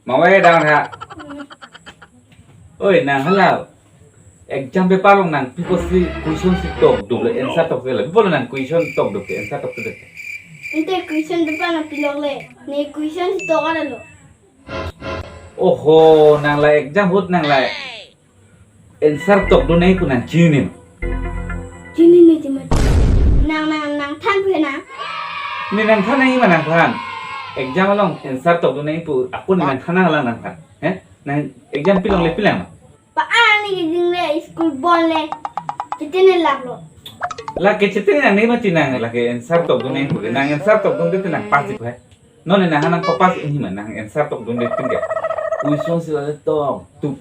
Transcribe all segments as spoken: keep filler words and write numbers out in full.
Mawai dang ha. Oi, nang hala. Exam paper along nang pi pusi question si tokduk le answer tokduk le. Pi pulo nang question tokduk ke answer tokduk ke. Ante question paper nang pilok le. Ne question si tok ada lo. Oho, nang la exam ahut nang la answer tokdun nangji pu nang chinine ma? Chinine ti ma. Nang, nang, nang than pu he nang? Ne nang than nangji ma nang than? Exam along answer tokdun nangji pu ako ne nang than nang lang nang than. He? Nang exam pilong le pilang ma? Pa-an ne keding le school bon le. Chetene lak lo. Lake chetene nang ne mati nang lake answer tokdun nangji pu ke. Nang answer tokdunde te nang pass ji pu he. Non ne nang nang papass nangji ma nang answer tokdunde tingke. Question si la tokduk.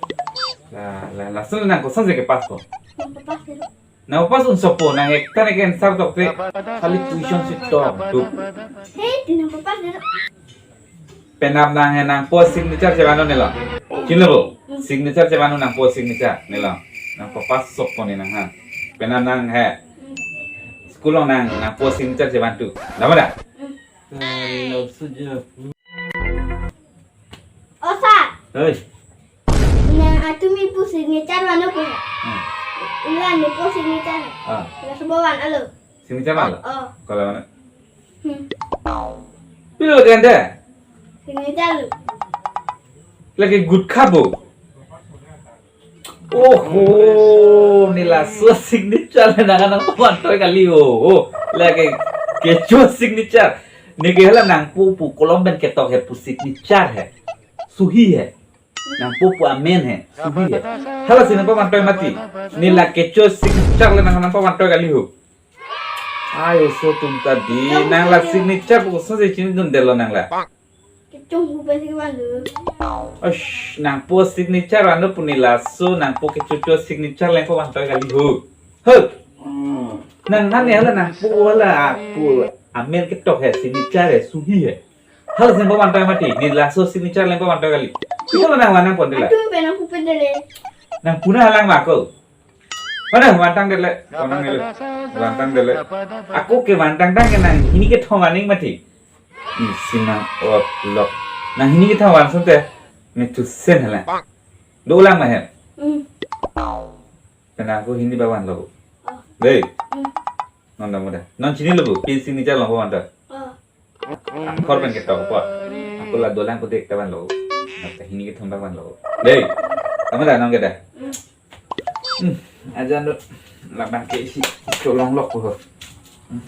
La, la, lason nang kosonsi kepass ko? Nang papass dei lo. Nang papass un sopo nang ekta ne ke answer tokte. Khali question si tokduk. He, ti nang papass dei lo. Penap nang he nangpo signature chevan un ne lo. Chinilo bo? Signature chevan un nangpo signature ne lo. Nang papass sopo ne nang ha. Penap nang he. School along nang nangpo signature chevan tu. Dama da? Kalau saja. O sir. Hei. Nang atumi pu signature van un pu. Hmm. Ila ne pu signature. Ah. Ila sopo van alo. Signature van lo? Oh. Kalau mana? Hmm. Pilo kan deh? Signature lo. Lake gutkha bo. Oho, ne laso signature le nang nangpavantoi kali ho. Oh, lake kecho signature. Ne ke hala nangpo pu kolom pen ketok he pu signature he. Suhi he. Nangpo pu amen he. Suhi he. Hala si nangpavantoi mati. Ne la kecho signature le nang nangpavantoi kali ho. Ai oso atum ta dei, nang la signature pu kosonsi chinidunde lo nang la? Kechung hu pensi van lo. Osh, nangpo signature van un pu ne laso, nangpo kechocho signature le nangpavantoi kali ho. Ho! Nang nane hala nangpo hala pu amen ketok he, signature he, suhi he. Hala si nangpavantoi mati, ne laso signature le nangpavantoi kali. Pi pulo nang van nangpon dei la? Atum pen nang pu pen dei le. Nang pu nang lang ma ko? Mana vantang dei le? Vantang dei le. Vantang dei le. Ako ke vantang tang ke nang hini kethom aning mati. Isi nang ot lok. Nang hini kethom van sunte. Ne tusen hala. Dolang ma he. Hmm. Penang ako hini ba vanlo. Oh. Dei. Hmm. Non dam da. Non chinilo bo. Pi signature long ko vantang. Oh. Akhor pen ketok apot. Ako la dolang pute ekta vanlo. Nata hini kethom bak vanlo. Dei. Tama da nang ke da. Hmm. Hmm. Ajan do. Labang ke isi cholong lok ko.